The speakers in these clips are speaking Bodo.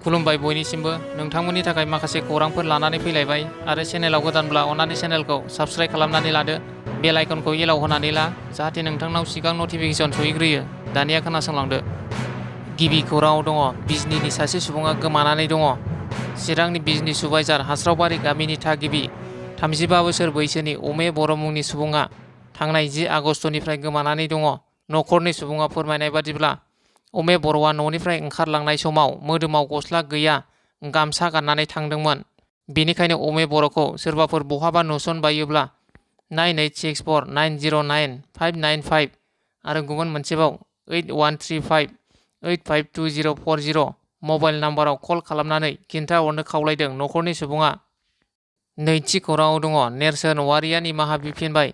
खुलुमबाय बयनिसिमबो नोंथांमोननि थाखाय माखासे खौरांफोर लानानै फैलायबाय आरो चेनेलाव गोदानब्ला अन्नानै चेनेलखौ साबस्क्राइब खालामनानै लादो बेल आइकनखौ येलाव होनानै ला जाहाथे नोंथांनाव सिगां नटिफिकेसन सहैग्रोयो। दानिया खोनासंलांदो। गिबि खौराङाव दङ बिजनीनि सासे सुबुङा गोमानानै दङ। चिरांनि बिजनी सुबाइजार हास्रावबारि गामिनि थागिबि 35 बोसोर बैसोनि अमे बर' मुंनि सुबुङा थांनाय 10 आगस्टनिफ्राय गोमानानै दङ। न'खरनि सुबुङा फोरमायनाय बादिब्ला अमे बर'आ न'निफ्राय ओंखारलांनाय समाव मोदोमाव गस्ला गैया गामसा गाननानै थांदोंमोन। बेनिखायनो अमे बर'खौ सोरबाफोर बहाबा नुसनबायोब्ला 9864909595 आरो गुबुन मोनसेबाव 8135852040 मबाइल नाम्बाराव कल खालामनानै खिन्थाहरनो खावलायदों न'खरनि सुबुङा। नैथि खौराङाव दङ नेरसोन औवारिया निमाहा बिफिनबाय।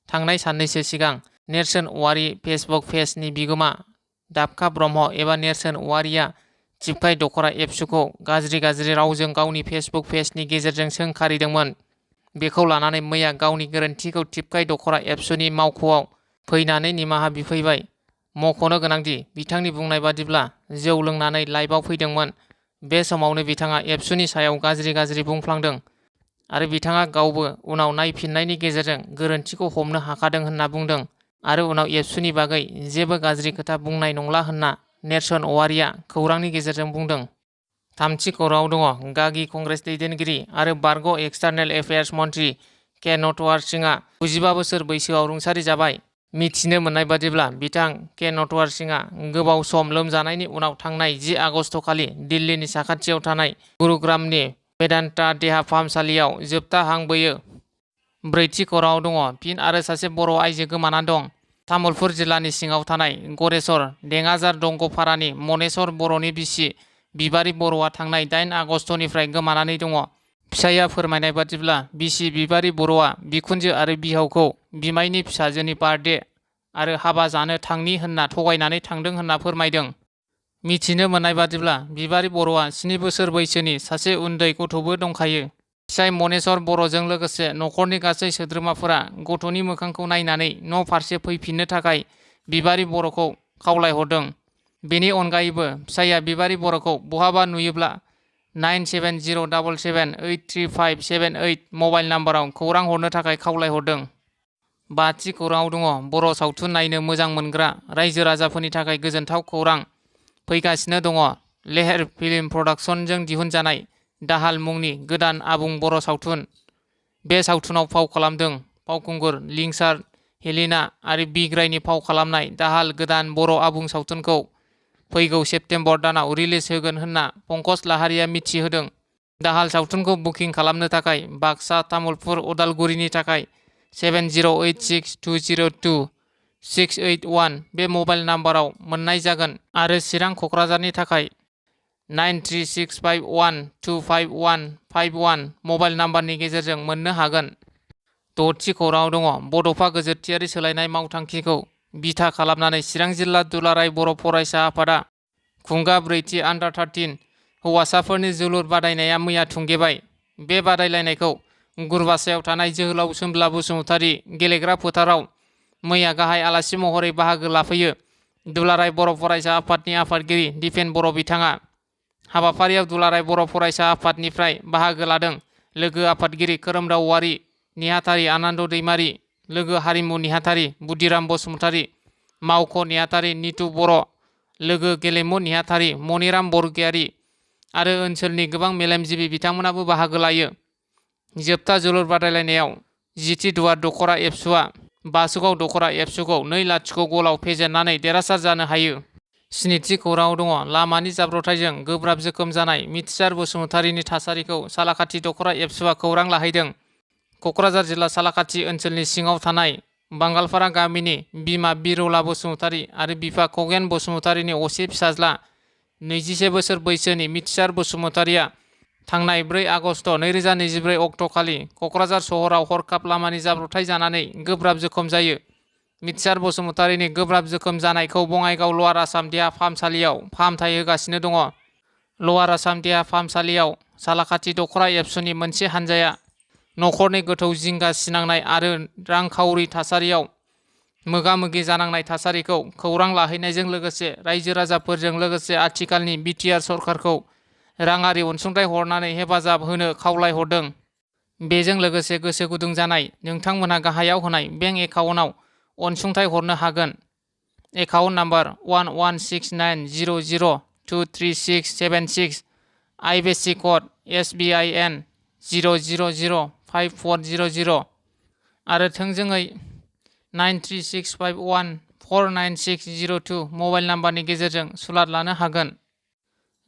थांनाय साननैसो सिगां नेरसोन औवारि फेसबुक पेजनि बिगोमा दाबखा ब्रह्म एबा नेरसोन औवारिया टिपकाइ दख'रा एबसुखौ गाज्रि रावजों गावनि फेसबुक पेजनि गेजेरजों सोंखारिदोंमोन। बेखौ लानानै मैया गावनि गोरोन्थिखौ टिपकाइ दख'रा एबसुनि मावख'आव फैनानै निमाहा बिफैबाय। मख'नो गोनांदि बिथांनि बुंनाय बादिब्ला जौ लोंनानै लाइभआव फैदोंमोन। बे समावनो बिथाङा एबसुनि सायाव गाज्रि बुंफ्लांदों आरो बिथाङा गावबो उनाव नायफिननायनि गेजेरजों गोरोन्थिखौ हमनो हाखादों होनना बुंदों आरो उनाव एबसुनि बागै जेबो गाज्रि खोथा बुंनाय नंला होनना नेरसोन औवारिया खौरांनि गेजेरजों बुंदों। थामथि खौराङाव दङ गागि कंग्रेस दैदेनगिरि आरो बारग' एक्सटार्नेल एफेयार्स मन्त्रि के नटवार सिंहआ 95 बोसोर बैसोआव रुंसारि जाबाय। मिथिनो मोननाय बादिब्ला बिथां के नटवार सिंहआ गोबाव सम लोमजानायनि उनाव थांनाय 10 आगस्ट खालि दिल्लीनि साखाथियाव थानाय गुरुग्रामनि मेदान्ता देहा फाहामसालियाव जोबथा हां बोयो। ब्रैथि खौराङाव दङ फिन आरो सासे बर' आइजो गोमाना दं। तामुलपुर जिल्लानि सिङाव थानाय गरेस्वर देङाजार दंग'फारानि मनेस्वर बर'नि बिसि बिबारि बर'आ थांनाय 8 आगस्टनिफ्राय गोमानानै दङ। फिसाइया फोरमायनाय बादिब्ला बिसि बिबारि बर'आ बिखुनजो आरो बिहावखौ बिमायनि फिसाजोनि बार्थडे आरो हाबा जानो थांनि होनना थगायनानै थांदों होनना फोरमायदों। मिथिनो मोननाय बादिब्ला बिबारि बर'आ 7 बोसोर बैसोनि सासे उन्दै गथ'बो दंखायो। फिसाइ मनेस्वर बर'जों लोगोसे न'खरनि गासै सोद्रोमाफोरा गथ'नि मोखांखौ नायनानै न' फारसे फैफिननो थाखाय बिबारि बर'खौ खावलायहरदों। बेनि अनगायैबो फिसाइया बिबारि बर'खौ बहाबा नुयोब्ला 9707783578 मबाइल नाम्बाराव खौरां हरनो थाखाय खावलायहरदों। बाथि खौराङाव दङ बर' सावथुन नायनो मोजां मोनग्रा रायजो राजाफोरनि थाखाय गोजोनथाव खौरां फैगासिनो दङ। लेहेर फिल्म प्रडाक्शनजों दिहुनजानाय दाहाल मुंनि गोदान आबुं बर' सावथुन। बे सावथुनाव फाव खालामदों फावखुंगुर लिंसार हेलिना आरो बिग्रायनि फाव खालामनाय दाहाल गोदान बर' आबुं सावथुनखौ फैगौ सेप्तेम्बर दानाव रिलिज होगोन होनना पंकज लाहारिया मिथिहोदों। दाहाल सावथुनखौ बुकिं खालामनो थाखाय बाक्सा तामुलपुर उदालगुरिनि थाखाय 7086202681 बे मबाइल नाम्बाराव मोननाय जागोन आरो चिरां क'क्राझारनि थाखाय 9365125151 मबाइल नाम्बारनि गेजेरजों मोननो हागोन। द'थि खौराङाव दङ बड'फा गोजोरथियारि सोलायनाय मावथांखिखौ बिथा खालामनानै चिरां जिल्ला दुलाराय बर' फरायसा आफादा खुंगा 4थि आन्डार-13 हौवासाफोरनि जोलुर बादायनाया मैया थुंगेबाय। बे बादायलायनायखौ गुरबासायाव थानाय जोहोलाव सोमब्ला बसुमतारी गेलेग्रा फोथाराव मैया गाहाय आलासि महरै बाहागो लाफैयो दुलाराय बर' फरायसा आफादनि आफादगिरि दिपेन बर' बिथाङा। हाबाफारियाव दुलाराय बर' फरायसा आफादनिफ्राय बाहागो लादों लोगो आफादगिरि खोरोमदाव औवारी, नेहाथारि आनन्द दैमारी, लोगो हारिमु नेहाथारि बुदिराम बसुमतारी, मावख' नेहाथारि नितु बर', लोगो गेलेमु नेहाथारि मनिराम बरगयारी आरो ओनसोलनि गोबां मेलेमजिबि बिथांमोनाबो बाहागो लायो। जोबथा जोलुर बादायलायनायाव जिथि दुवार दख'रा एबसुआ बासुगाव दख'रा एबसुखौ 2-0 गलाव फेजेननानै देरहासार जानो हायो। स्निथि खौराङाव दङ लामानि जाब्रबथायजों गोब्राब जोखोम जानाय मिथिसार बसुमतारीनि थासारिखौ सालाकाथि दख'रा एबसुआ खौरां लाहैदों। क'क्राझार जिल्ला सालाकाथि ओनसोलनि सिङाव थानाय बांगालपारा गामिनि बिमा बिरौला बसुमतारी आरो बिफा खगेन बसुमतारीनि असे फिसाज्ला 21 बोसोर बैसोनि मिथिसार बसुमतारीया थांनाय 4 आगस्ट 2024 अक्ट'खालि क'क्राझार सहराव हरखाब लामानि जाब्रबथाय जानानै गोब्राब जोखोम जायो। मिथिसार बसुमतारीनि गोब्राब जोखोम जानायखौ बङाइगाव लवार आसाम देहा फाहामसालियाव फाहामथाय होगासिनो दङ। लवार आसाम देहा फाहामसालियाव सालाकाथि दख'रा एबसुनि मोनसे हानजाया न'खरनि गोथौ जिंगा सिनांनाय आरो रांखावरि थासारियाव मोगा-मोगि जानांनाय थासारिखौ खौरां लाहैनायजों लोगोसे रायजो राजाफोरजों लोगोसे आथिखालनि बिटिआर सरकारखौ राङारि अनसुंथाइ हरनानै हेफाजाब होनो खावलायहरदों। बेजों लोगोसे गोसो गुदुं जानाय नोंथांमोनहा गाहायाव होनाय बेंक एकाउन्टआव अनसुंथाइ हरनो हागोन। एकाउन्ट नाम्बार 116900236676, आइएफएससि कड SBIN 0005400 आरो थोंजोङै 9365149602 मबाइल नाम्बारनि गेजेरजों सुलाद लानो हागोन।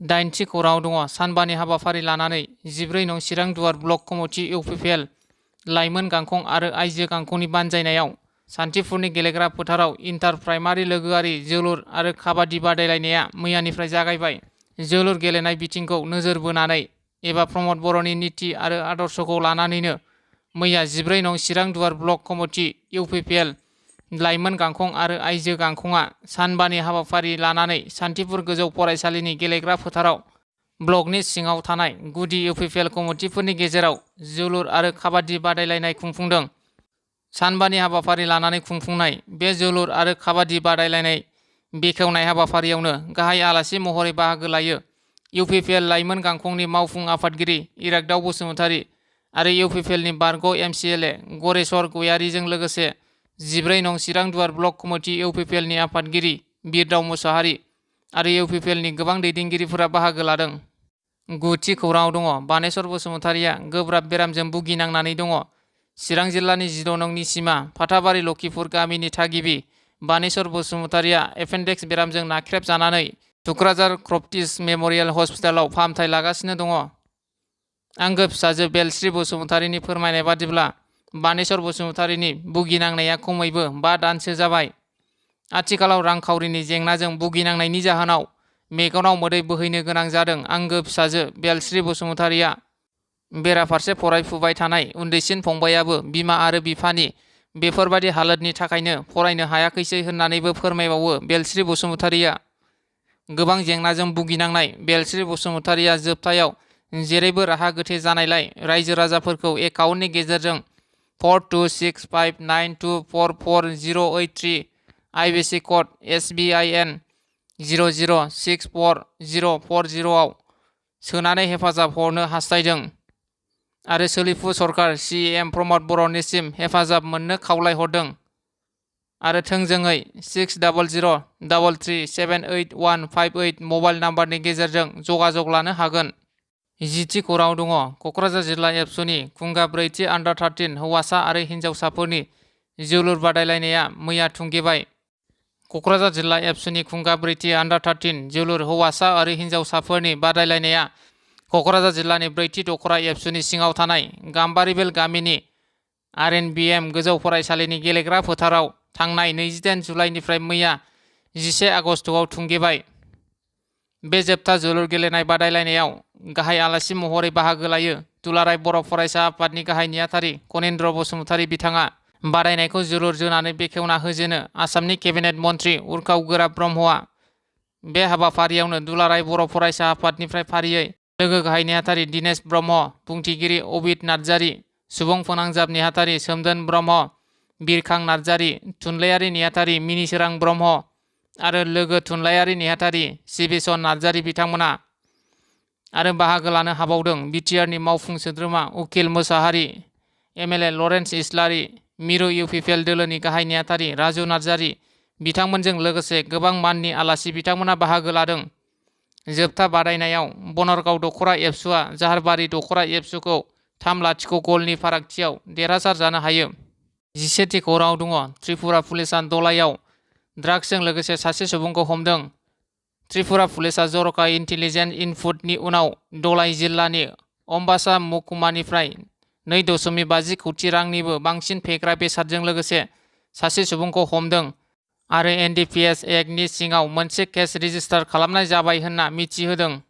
8थि खौराङाव दङ सानबानि हाबाफारि लानानै 14 नं चिरां दुवार ब्लक कमिटि इउपिपिएल लाइमोन गांखं आरो आइजो गांखंनि बानजायनायाव सान्थिफुरनि गेलेग्रा फोथाराव इन्टार प्राइमारि लोगोआरि जोलुर आरो काबादि बादायलायनाया मैयानिफ्राय जागायबाय। जोलुर गेलेनाय बिथिंखौ नोजोर बोनानै एबा प्रमद बर'नि नीति आरो आदर्शखौ लानानैनो मैया 14 नं चिरां दुवार ब्लक कमिटि इउपिपिएल लाइमोन गांखं आरो आइजो गांखंआ सानबानि हाबाफारि लानानै सान्थिफुर गोजौ फरायसालिनि गेलेग्रा फोथाराव ब्लकनि सिङाव थानाय गुदि इउपिपिएल कमिटिफोरनि गेजेराव जोलुर आरो काबादि बादायलायनाय खुंफुंदों। सानबानि हाबाफारि लानानै खुंफुंनाय बे जोलुर आरो काबादि बादायलायनाय बेखेवनाय हाबाफारियावनो गाहाय आलासि महरै बाहागो लायो इउपिपिएल लाइमोन गांखंनि मावफुं आफादगिरि इरागदाव बसुमतारी आरो इउपिपिएलनि बारग' MCLA गरेस्वर गयारीजों लोगोसे 14 नं चिरां दुवार ब्लक कमिटि इउपिपिएलनि आफादगिरि बिरदाव मुसाहारि आरो इउपिपिएलनि गोबां दैदेनगिरिफोरा बाहागो लादों। 9थि खौराङाव दङ बानेश्वर बसुमतारीया गोब्राब बेरामजों भुगिनांनानै दङ। चिरां जिल्लानि 16 नंनि सिमा फाथाबारि लखिपुर गामिनि थागिबि बानेश्वर बसुमतारीया एपेन्डिक्स बेरामजों नाख्रेबजानानै थुक्राझार क्रफ्टिस मेम'रियेल हस्पिटालाव फाहामथाय लागासिनो दङ। आंगो फिसाजो बेलस्रि बसुमतारीनि फोरमायनाय बादिब्ला बानेश्वर बसुमतारीनि भुगिनांनाया खमैबो 5 दानसो जाबाय। आथिखालाव रांखावरिनि जेंनाजों भुगिनांनायनि जाहोनाव मेगनाव मोदै बोहैनो गोनां जादों। आंगो फिसाजो बेलस्रि बसुमतारीया बेराफारसे फरायफुबाय थानाय उन्दैसिन फंबायाबो बिमा आरो बिफानि बेफोरबादि हालोदनि थाखायनो फरायनो हायाखैसै होननानैबो फोरमायबावो बेलस्रि बसुमतारीया। गोबां जेंनाजों भुगिनांनाय बेलस्रि बसुमतारीया जोबथायाव जेरैबो राहा गोथे जानायलाय रायजो राजाफोरखौ एकाउन्टनि गेजेरजों 426592444083 आइएफएससि कड SBIN 0064040 आव सोनानै हेफाजाब हरनो हास्थायदों आरो सोलिफु सरकार CM प्रमद बर'निसिम हेफाजाब मोननो खावलायहरदों आरो थोंजोङै 600033788158 मबाइल नाम्बारनि गेजेरजों जगाजग लानो हागोन। 10थि खौराङाव दङ क'क्राझार जिल्ला एबसुनि खुंगा 4थि आन्डार 13 हौवासा आरो हिन्जावसाफोरनि जोलुर बादायलायनाया मैया थुंगेबाय। क'क्राझार जिल्ला एबसुनि खुंगा 4थि आन्डार 13 जोलुर हौवासा आरो हिन्जावसाफोरनि बादायलायनाया क'क्राझार जिल्लानि 4थि दखरा एबसुनि सिङाव थानाय गाम्बारिबेल गामिनि RNBM गोजौ फरायसालिनि गेलेग्रा फोथाराव थांनाय 28 जुलाइनिफ्राय मैया 11 आगस्तआव थुंगेबाय। बे जोबथा जोलुर गेलेनाय बादायलायनायाव गाहाय आलासि महरै बाहागो लायो दुलाराय बर' फरायसा आफादनि गाहाय नेहाथारि कनिन्द्र बसुमतारी। बिथाङा बादायनायखौ जोलुर जोनानै बेखेवना होजेनो आसामनि केबिनेट मन्त्रि उर्खाव गोराब ब्रह्मआ। बे हाबाफारियावनो दुलाराय बर' फरायसा आफादनिफ्राय फारियै लोगो गाहाय नेहाथारि दिनेश ब्रह्म, बुंथिगिरि अबिद नार्जारि, सुबुं फोनांजाब नेहाथारि सोमदोन ब्रह्म, बिरखां नार्जारि, थुनलाइयारि नेहाथारि मिनिसोरां ब्रह्म आरो लोगो थुनलाइयारि नेहाथारि सिबिसन नार्जारि बिथांमोना आरो बाहागो लानो हाबावदों बिटिआरनि मावफुं सोद्रोमा उकिल मोसाहारि, MLA लरेन्स इस्लारि, मिरु इउपिपिएल दोलोनि गाहाय नेहाथारि राजु नार्जारि बिथांमोनजों लोगोसे गोबां माननि आलासि बिथांमोना बाहागो लादों। जोबथा बादायनायाव बनरगाव दखरा एबसुआ जाहारबारि दखरा एबसुखौ 3-0 गलनि फारागथियाव देरहासार जानो हायो। 11थि खौराङाव दङ त्रिपुरा पुलिसआ दलाइयाव ड्राग्सजों लोगोसे सासे सुबुंखौ हमदों। त्रिपुरा पुलिसआ जर'खा इन्टेलिजेन्स इनपुटनि उनाव दलाइ जिल्लानि अम्बासा महकुमानिफ्राय 2.50 कौटि रांनिबो बांसिन फेग्रा बेसादजों लोगोसे सासे सुबुंखौ हमदों आरो NDPS एक्टनि सिङाव मोनसे केस रेजिस्टार खालामनाय जाबाय होनना मिथिहोदों।